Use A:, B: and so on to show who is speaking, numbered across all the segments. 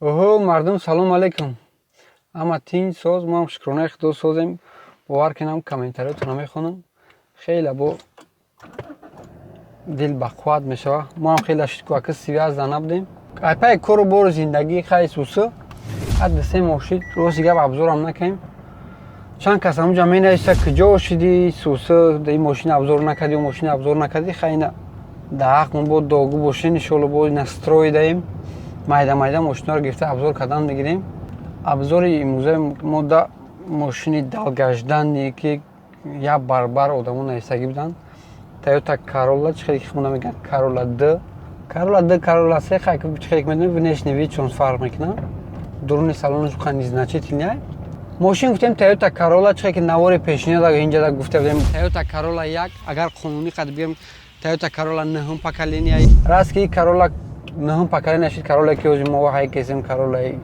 A: Оҳо, мардум, салом алейкум! Ҳама тинч, соз? Мо ҳам, шукронаи Худо, созем. Бовар кунам, комментариётонро мехонам, хеле бо дил бақувват мешава. Мо ҳам хеле шуд, связь да набудем, айпай кору бору зиндагӣ. Хай, сусу ҳадди 3 моҳ шид, рости гап, обзор ам накунем. Чанд кас ҳамунҷа менависа: «Куҷо шидӣ, сусу, ин мошина обзор накардӣ, мошина обзор накардӣ?» Хай, ина дар ҳақ мо бо догу бошем, иншоалло. Бо ина строй даем, майда майда мошинаро гирифта обзор кардан мегирем. Обзор и имрӯзаи мо да мошини долгожданный, ки як барбар одамо нависагӣ буданд, Тойота Карола. Чӣ хеле ки хона мегӯянд, Карола д, Карола д, Карола се. Хай, чӣ хеле ки медонем, внешний вид чон фарқ мекунад, дуруни салонаш незначительный. Мошин гуфтем Тойота Карола. Чӣ хеле ки навори пешина инҷа гуфта будем, Тойота Карола як, агар қонунӣ қад бигем, Тойота Карола нӯҳум поколения. Раст ки Карола нӯҳум поколения шид, Карола ки ҳозир мо ҳай кесем, Каролаи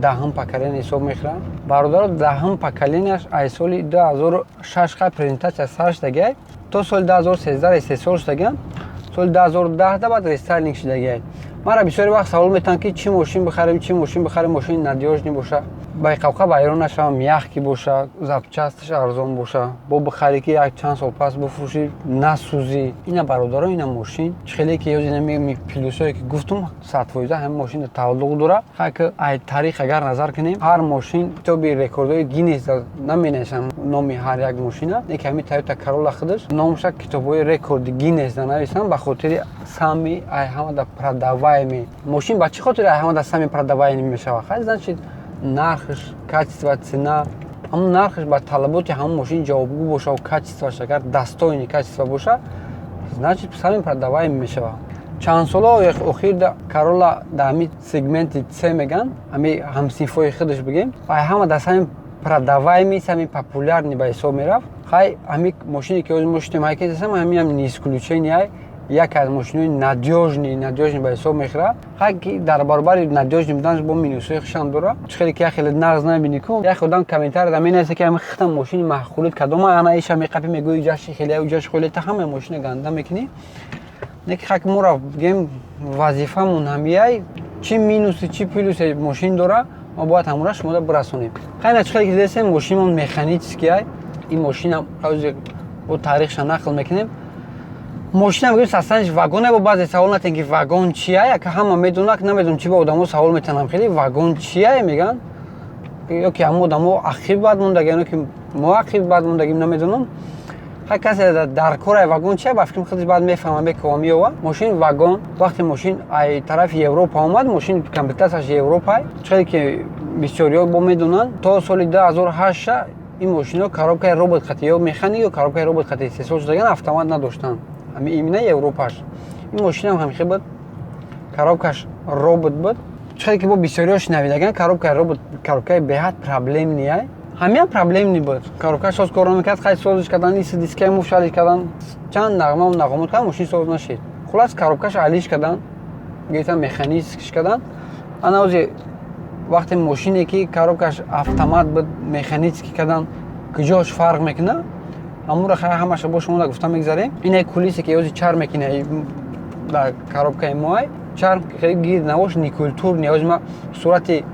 A: 10-ум поколения ҳисоб мехӯрад, бародаро. 10-ум поколения ш ай соли 2006 хай презентация сар шудагиай, то соли 2013 истеҳсол шудагиам, соли 2010 да баъд рестайлинг шудагиай. Мара бисёри вақт савол метаванд, ки чӣ мошин бихарем, чӣ мошин бихарем, мошини надёжный боша, байқавқа вайрон нашава, мягкий боша, запчасть аш арзон боша, бо бихарӣ, ки як чанд сол пас бифурӯшӣ, насӯзӣ. Ина, бародаро, ина мошин чӣ хеле ки ёзи плюс ое ки гуфтум, 100% ҳамин мошин тааллуқ дора. Хай, ки ай таърих агар назар кунем, ҳар мошин китоби рекордҳои Гиннес наменависанд номи ҳар як мошина, не ки ҳамин Тойота Карола худаш номша китобҳои рекорди Гиннес нанависанд ба хотири самый ай ҳамада продаваемый мошин. Ба чӣ хотир ай ҳамада самый продаваемый мешавад? Хай, значит, нархш, качество, цена, ҳамун нархш ба талаботи ҳамун мошин ҷавобгӯ боша, качество ш агар достойный качество боша, значит, самый продаваемый мешавад. Чанд соло охир Карола дар ҳамин сегменти С меган, ҳами ҳамсинфои худаш бигем, ва ҳама дар самый продаваемый, самый популярный ба ҳисоб мерафт. Хай, ҳами мошине ки ҳозир мо шудем ҳайкесам, ҳамиам не исключение, яке аз мошинои надёжный ба ҳисоб мехӯрад. Хай, ки дар баробари надёжный буданаш бо минус ҳои хушам дорад. Чӣ хеле ки як хеле нағз намебинӣ ку, як одам комментарий да менависа, ки ҳами хитам мошини маҳқулит кадома, ана иша меқапӣ, мегӯи ҷаши хеле, уҷаши хеле, та ҳамаи мошина ганда мекунӣ. Не ки хак моро бигем, вазифамон ҳамияй, чӣ минус и, чӣ плюс е мошин дора, мо бояд ҳамура шумода бирасонем. Хайна, чӣ хеле ки дидесем, мошинмон механический ай. Ин мошинам бо таърихша нақл мекунем. Мошина мегӯем, састаниш вагоне. Бо баъзе савол натен, ки вагон чия. Яка ҳама медонад, намедонам, чи ба одамо савол метанам, хеле вагон чия мегӯянд, ё ки ҳама одамо ақиб бад мондагиан, ё ки мо ақиб бад мондагим, намедонам. Ҳар касе дар кораи вагон чия, ба фикрам, худаш баъд мефаҳма, мекова, меёва. Мошин вагон, вақте мошин ай тарафи Европа омад, мошин комплектация ш Европа, чӣ ки бисёриҳо бо медонанд, то соли 2008 ин мошино коробка и робот қати, ё механик, ё коробка и робот қати истеҳсол шудаган, автомат надоштанд. Ҳами именно Европаш. Ин мошинам ҳамихе буд, коробка ш робот буд. Чӣ ки бо бисёриҳо шунавидаган, коробка и робот коробка и беҳад проблемный ай. Ҳамиам проблемный буд, коробка ш соз кор намекард. Хай, созиш кардан, иси дискаи муфшалиш кардан, чанд нағмаву нағомот кардан, мошин соз нашид. Хулас, коробка ш алиш кардан, гирифтан, механический ш кардан. Ана ози вақте мошине ки коробка ш автомат буд, механический кардан, куҷош фарқ мекунад, ҳамура хай ҳамаша бо шумо гуфта мегзарем. Ина кулисе ки ози чар мекина дар коробка и моай, чарм хеле гирд набош, некультурный. Ози ма сурати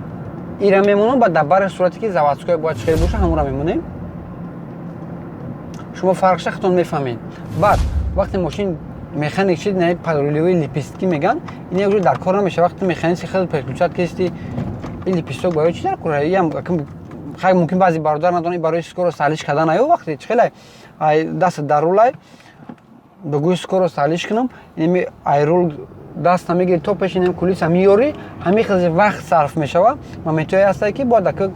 A: ира мемонам, баъд дар бари сурате ки заводской бояд чӣ боша, ҳамура мемонем, шумо фарқша худтон мефаҳмед. Баъд вақте мошин механик шид, на подрулевые лепестки меган, ин як дар кор намешава. Вақте механически хел переключать кести, ин лепесток барои чи дар кора? Иам хай, мумкин баъзе бародар надонад, барои скорость алиш кардан. Аю вақте чӣ хеле ай даст дар рул ай, бигӯи скорость алиш кунам, инами ай рул даста мегири, то пеши инам кулиса меёрӣ, ҳамин хел вақт сарф мешава. Момент ҳое ҳастае, ки бояд ака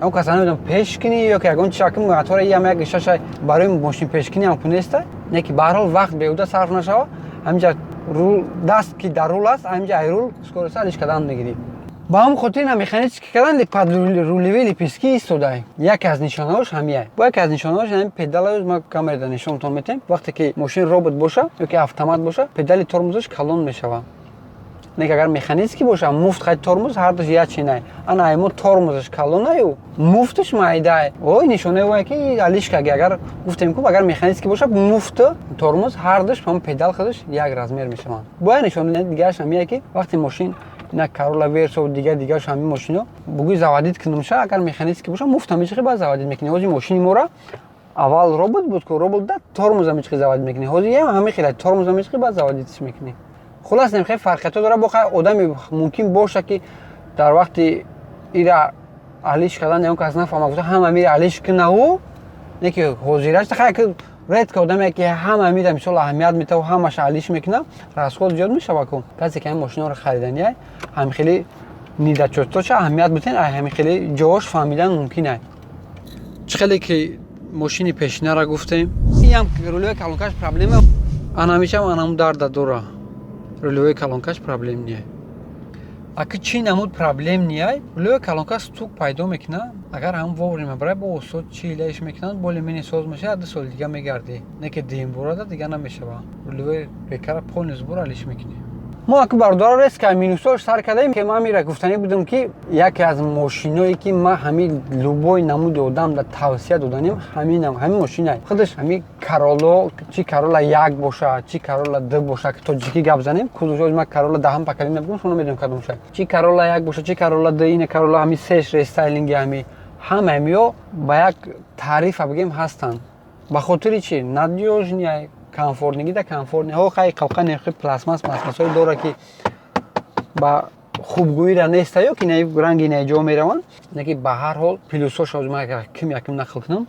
A: он каса, намедонам, пеш кунӣ ё ки ягон чи, ака мотора ям як шаша барои мошин пешкунӣ ҳам кунеста, не ки баҳрҳол вақт беҳуда сарф нашава. Ҳаминҷа рул даст ки дар рул аст, ҳаминҷа ай рул скорость алиш кардан мегирӣ. Ба ҳамн хотир ина механически кардан, подрулевые лепестки истодай. Яке аз нишонаҳош ҳамияй. Бо яке аз нишонаҳош ҳамин педалаё ма камерада нишонтон метем. Вақте ки мошин робот боша ё ки автомат боша, педали тормозаш калон мешава. Не ки агар механический боша, муфт хай тормоз ҳардуш як чинай. Ана аймо тормозаш калонаю, муфташ майдай. Ой, нишонаи вое ки алишкаги. Агар гуфтем ку, агар механический боша, муфту тормоз ҳардуш ҳам педал худаш як размер мешаванд. Бояд нишонаи дигараш ҳамия, ки вақте мошин Ина Карола, Версо, дига дигааш, ҳамин мошино бугӯи заводить кунумша, агар механически боша, муфта мечиқи, баъд заводить мекунӣ. Ҳозир мошини мора аввал робот буд ку, робот да тормоза мечиқи, заводить мекунӣ. Ҳозир ям ҳамин хела тормоза мечиқи, баъд заводить мекунӣ. Хулас, нем хеле фарқиятҳо дора. Бо одами мумкин боша, ки дар вақти ира алиш кардан ягон кас нафаҳма, гуфта ҳама мира алиш кунаву не, ки ҳозираш хай редко одаме ки ҳама мира, мисол, аҳамият метаву ҳамаша алиш мекунад, расход зиёд мешава ку. Касе ки ҳамин мошинаро хариданиай, ҳамин хели недочётоша аҳамият битен, ҳамин хели ҷош фаҳмидан мумкин ай. Чӣ хеле ки мошини пешинара гуфтем, инам рулевой колонкаш проблема, анамишам анаму дарда дора, рулевой колонкаш проблем не. Аки чӣ намуд проблем неай? Рулевой колонка стук пайдо мекунад. Агар ҳам вовремя барай, бо устод чӣ илаиш мекунанд, более-менее соз мешавад, 2 соли дига мегардӣ. Не ки дуюмборада дига намешава, рулевой бекара полный сбор алиш мекунӣ. Мо аки, бародаро, резко минусош сар кардаем, ки ман мира гуфтанӣ будам, ки яке аз мошиное, ки ман ҳамин любой намуди одам да тавсия доданем, ҳамин мошина худаш, ҳамин Кароло, чи Карола як боша, чи Карола д боша, ки тоҷикӣ гап занем, кузовшоз ман Карола даҳам поколения бигум, шумо намедонем кадомша, чи Карола як боша, чи Карола д, ина Карола ҳамин сеш рестайлинги, ҳами ҳама ҳамиё ба як таърифа бигем ҳастанд. Ба хотири чи? Надёжный, комфортнигӣ да комфортни. Ҳо, хай, қавқа нерхи пластмасс пластмассҳое дора, ки ба хубгӯира неста ё ки наи ранги наи ҷо мераванд, леки ба ҳар ҳол плюсҳош ман ким яким нақл кунам.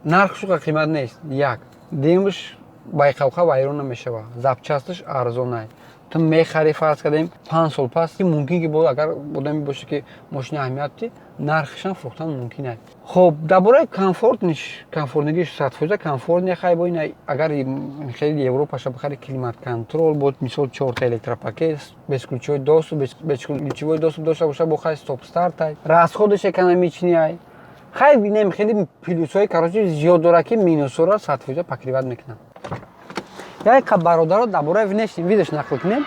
A: Нархшу қимат нест, як дуюмш байқавқа вайрон намешава, запчасташ арзонай. Ту мехарӣ, фарз кардем, 5 сол пас мумкин ки боз, агар одаме боше, ки мошини аҳамият, нархашам фурӯхтан мумкин аст. Хоб, дар бораи комфортниш, комфортнигиш 100% комфорт. Хай, бо ин агар хеле Европаша бихари, климат контроль, бо мисол чорта электропакет, бесключевой доступ, бесключевой доступ дошта боша, бо хай стоп стартай, расходаш экономичный ай. Хай, бинем, хеле плюсҳои, короче, зиёд дорад, ки минусҳоро 100% покрывать мекунад. Як бародаро, дар бораи внешний видаш нақл кунем.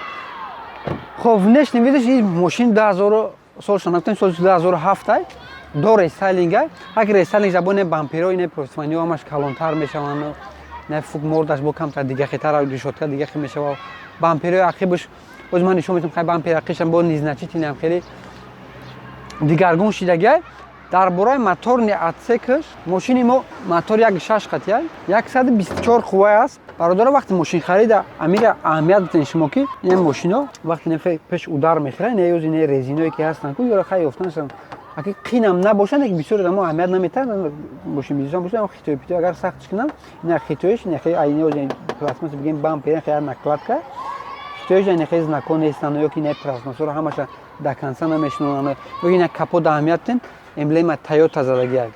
A: Хоб, внешний видаш ин мошин 2000 солша нагуфтем, соли 2007 ай, до рестайлинга. Аки рестайлинг забоне, бамперо, ине профитманио ҳамаш калонтар мешаванд, не фук мордаш бо камтар дигахетар, решётка дигахе мешава, бамперои ақибаш боз ман нишон метавам. Хай, бампери ақибашам бо незначительный хеле дигаргун шидагиай. Дар бораи моторный отсекаш, мошини мо мотор як шаш қатия, 124 қуввай аст. Бародаро, вақти мошин харида амира аҳамият битен шумо, ки ин мошино вақте пеш удар мехӯрад, не ёзи не резиное ки ҳастанд ку, ёра хай ёфтанашам аки қинам набошад, ки бисёр одамо аҳамият наметаҳанд. Мошин бизнесон бошад, хитои питои агар сахтш кунам, ина хитоиш ина пластмасс бигем, бампер хе накладка хитоиш, ина хе знако нестанд, ё ки ина пластмассҳоро ҳамаша до конца намешинонанд, ё ина капот аҳамият тен, эмблема Тойота задагиак,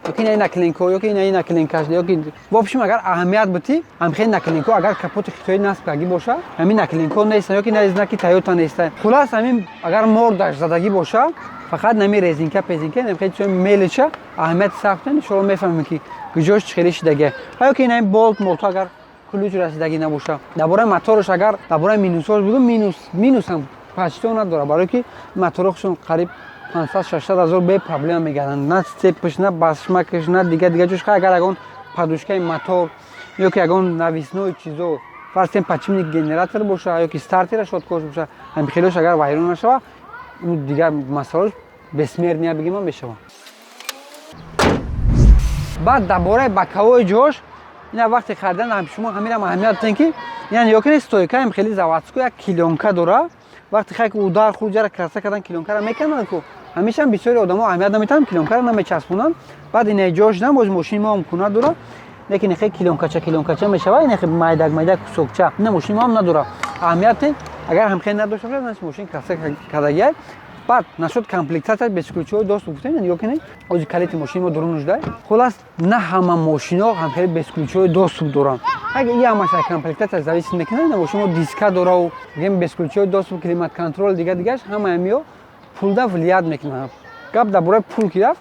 A: ё ки ина наклейка, ё ки ина наклейкаш, ё ки в общем, агар аҳамият бутӣ, ҳамхел наклейка, агар капоти хитоӣ насб кардагӣ боша, ҳамин наклейка нестан, ё ки ина знаки Тойота неста. Хулас, ҳамин агар мордаш задагӣ боша, фақат нами резинка пезинка, намхел чизои мелоча аҳамияти сахт тен, иншоалло мефаҳмем, ки куҷош чӣ хеле шидагия, ё ки ина болт молто агар ключ расидагӣ набоша. Дар бораи мотораш, агар дар бораи минусҳош бигӯм, минусам почти надорад, барое ки моторохшон қариб 500-600 ҳазор бе проблема мегарданд, на сцепаш, на башмакаш, на дига дига ҷош. Агар ягон подушкаи мотор ё ки ягон навесной чизо, фарз кунем, подшипник генератор боша, ё ки стартера щёткош боша, ҳамин хелош агар вайрон нашава, дигар масъалаош бессмертный бигем мешава. Баъд дар бораи боковой ҷош, ина вақте харидан шумо ҳамирам аҳамият додем, ки яъне ё ки стойкаем хеле заводской як клеёнка дора. Вақте хай ки удар хурд, ҷара краска кардан, клеёнкара мекананд ку, ҳамешаам бисёри одамо аҳамият наметаҳанд, клеёнкара намечаспонанд. Баъд ина ҷо шудан, боз мошини мо ҳам куна дора, лекин хе клеёнкача клеёнкача мешава, ина хе майдак майдак кусокча. Ина мошини мо ҳам надора, аҳамият тен. Агар ҳамхел надошта бошад, значит, мошин краска кардагиай. Баъд насчёт комплектация, бесключевой доступ гуфтем, нигоҳ кунед, ози калити мошини мо дурун нуждай. Хулас, на ҳама мошино ҳамхели бесключевой доступ доранд. Агар и ҳамаш аз комплектация зависит мекунад, ина мошини мо диска дорау, бигем, бесключевой доступ, климат контроль, дига дигаш, ҳама ҳамиё пулда влиять мекунад. Гап дар бораи пул ки рафт,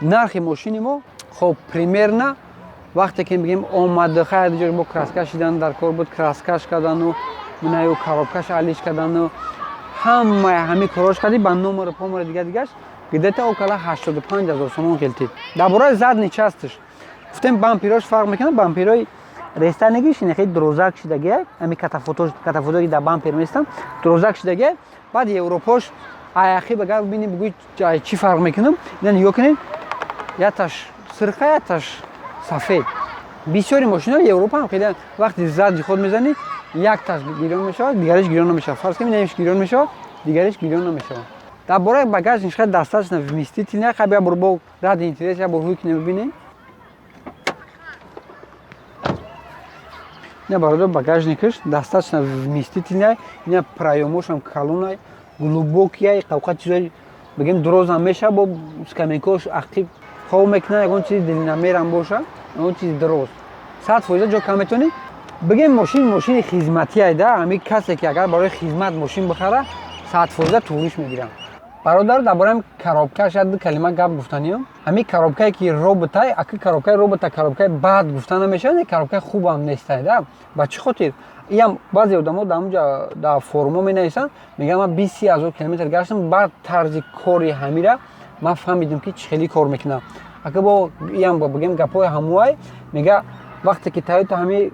A: нархи мошини мо, хоб, примерно вақте ки бигем омад, хайр, ҷош бо краска шидан дар кор буд, краскаш кардану минаю коробкаш алиш кардану ҳамаи ҳамин корош кардӣ, ба номеру померу дига дигаш, где-то около 85 000 сомон хелтид. Дар бораи задний часташ гуфтем, бамперош фарқ мекунад. Бамперои Рестайлингиш ин хеле дорозак шидагия, ҳами катафотои дар бампер местам, дорозак шидагия. Баъд Европош аяқиб агар бибинем, бигӯй, чӣ фарқ мекунам? Ина нигоҳ кунед, яташ сирха, яташ сафед. Бисёри мошинаи Европа ҳам хеле вақти задний ход мезанӣ, якташ гирён мешавад, дигариш гирён намешавад. Фарз кунем, инаш гирён мешавад, дигариш гирён намешавад. Дар бораи багажник хеле достаточно вместительный. Хай, як бор бо ради интерес як бор ҳуй кунем, бибинем. Ина, бародар, багажникаш достаточно вместительный. Ина проёмошам калонай, глубокий, қавқа чизои бигем дурозам мешава. Бо скамейкош ақиб хоб мекунад, ягон чизи длинномерам боша, ягон чизи дроз, 100% ҷо кам метавонӣ. Бигем, мошин мошини хизматие да. Ҳами касе ки агар барои хизмат мошин бихара, 100% туғриш мегирам. Бародар, дар бораи коробкаш як ду калима гап гуфтаниём. Ҳамин коробкае ки роботай, аки коробкаи робота коробкаи бад гуфта намешавад, коробкаи хубам нестай да. Ба чӣ хотир? Иам баъзе одамо дар ҳамунҷа дар форумо менависанд, мегӯянд: «Ман 20-30 ҳазор километр гаштам, баъд тарзи кори ҳамира ман фаҳмидам, ки чӣ хеле кор мекунам». Ака, бо иам бигем, гапҳои ҳамуай мега, вақте ки Тойота ҳами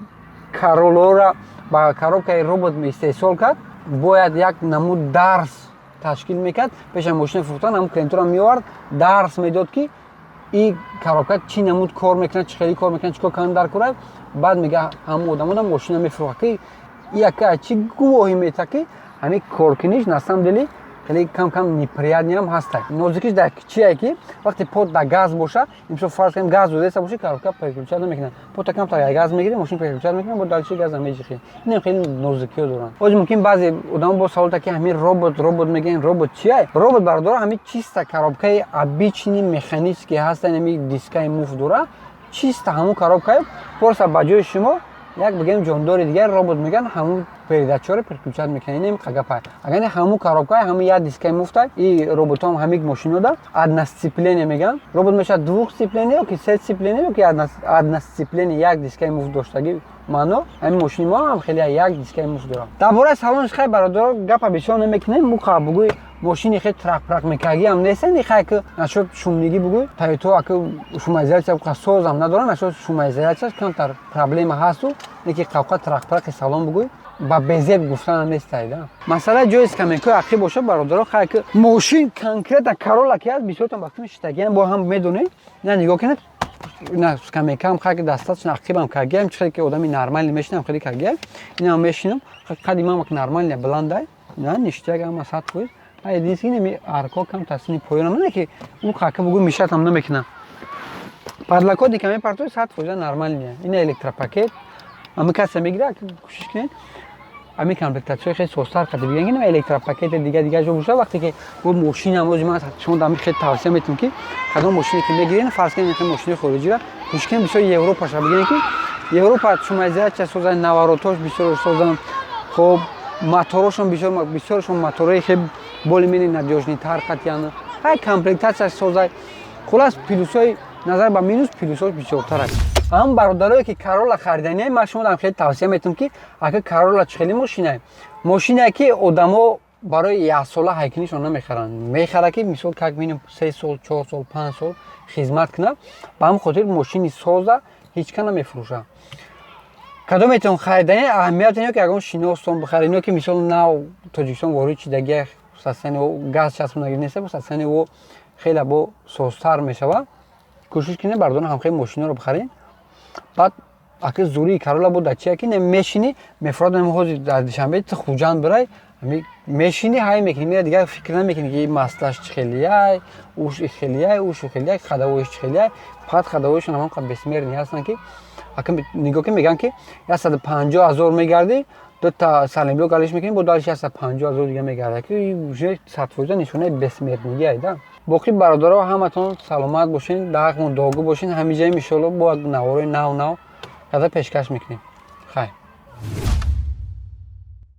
A: Короллора ба коробкаи робот истеҳсол кард, бояд як намуд дарс ташкил мекард. Пеша мошина фурӯхтан ҳамн клиентора меовард, дарс медод, ки и коробка чӣ намуд кор мекунад, чӣ хеле кор мекунад, чӣ кор кардан дар кора. Баъд мега, ҳамн одамона мошина мефурӯхад, ки яка чӣ гувоҳӣ метаҳад, ки ҳамин коркуниш на самом деле хеле кам кам неприятный ам ҳаста. Нозикиш дар чие, ки вақте под дар газ боша, мисол, фарз кунем, газ додеста боши, коробка переключать намекунад. Пота камтар газ мегири, мошин переключать мекунад, бо дальше газа меҷихи. Инам хеле нозикиҳо доранд. Ҳозир мумкин баъзе одамо бо савол та, ки ҳамин робот, робот мегӯян, робот чия? Робот, бардора, ҳамин чиста коробкаи обычный механический ҳаста, ҳамин дискаи муфт дора, чиста ҳамун коробкаи. Просто ба ҷои шумо як, бигем, ҷондори дигар, робот мегӯян, ҳамун передачаро переключать мекунад. Инем қагапай. Агар не, ҳамун коробкаи, ҳамун як дискаи муфтай. И роботҳоам ҳамин мошинода одно сцепление мегӯян. Робот мешавад двух сцепление ёки се сцепление ёки одно сцепление, як дискаи муфт доштагӣ. Маъно, ҳамин мошини мо ҳам хеле як дискаи муфт дорад. Дар бораи салонш, хай, бародаро, гапа бисёр намекунем. Муқа бугӯй, мошини хеле трақпрақ мекардагиам нестан. Хай, ки насчёт шумнигӣ бугӯй, Тойото аки шумоизоляция созам надорам. Насчёт шумоизоляцияш камтар проблема ҳасту, неки қавқа трақпрақи салон бугӯй, ба безеб гуфтанам нестай да. Масъалаи ҷои скамейкаи ақиб боша, бародаро, хай, ки мошин конкретно Королла ки ҳаст, бисёртон ба филми шитагиам бо ҳам медонед. На, нигоҳ кунед, на скамейкаам, хай, ки достаточно ақибам кардгиам, чи хеле ки одами нормальный мешинам, хеле кардгиам. Инам мешинам, қади ман нормальный, баландай, на ништяк ама 100%. Единственное, ми арко кам тасини поёнам, не ки ӯ хака бугӯ мишатам намекунам. Подлокотника мепартои, 100% нормальный. Ина электропакет ами касе мегира, кӯшиш кунед ҳамин комплектатсияи хеле созтар қади бигӯян, ки электропакети дига дига ҷо боша. Вақте ки бо мошинам ози ман шумо дар хеле тавсия метавам, ки кадом мошине ки мегирен, фарз кунед, ин мошини хориҷира, кӯшиш кунед бисёр Европаша бигирен, ки Европа шумоизоляция созан, наворотош бисёр созан. Хоб, моторошон бисёр, бисёршон моторҳои хеле более-менее надёжныйтар қатиян. Ҳай, комплектатсияш созай. Хулас, плюсҳои назар ба минус, плюсҳош бисёртар аст. Ҳам бародарое ки Королла хариданияй, ман шумо дам хеле тавсия метавам, ки ака, Королла чӣ хеле мошинае, мошине ки одамо барои яксола ҳайкунишон намехаранд, мехарад, ки мисол, как минимум 3 сол, 4 сол, 5 сол хизмат кунад. Ба ҳамин хотир мошини соза ҳеҷ ка намефурӯшад. Кадометон харидани, аҳамият ино ки ягон шиностон бихаред, ино ки мисол нав Тоҷикистон ворид шидагия, состояние газ часпонагӣ неста, бо состояние о хеле бо созтар мешавад. Кӯшиш кунед, бардорон, ҳамхели мошиноро бихаред. Баъд аки зурии Королла буд дар чия, ки мешинӣ, мефурад. Ҳозир дар Душанбе ту Хуҷанд бирай, мешинӣ, ҳай мекунӣ, мера, дигар фикр намекунӣ, ки маслаш чӣ хелияй, уш хелияй, уш хелияй, ходовоиш чӣ хелияй. Фақат ходовоишон ҳамон бессмертный ҳастанд, ки ака нигоҳ ки мегӯянд, ки 150 000 мегардӣ, дута сайлентблок алиш мекунӣ, бо дальше 150 000 дига мегардад, ки уже 100% нишонаи бессмертныйгиай да. Боқӣ, бародаро, ҳаматон саломат бошед, дар ҳаққмон дуогӯ бошед. Ҳамиҷаем, иншоалло, бо наворҳои нав нав карда пешкаш мекунем. Хайр.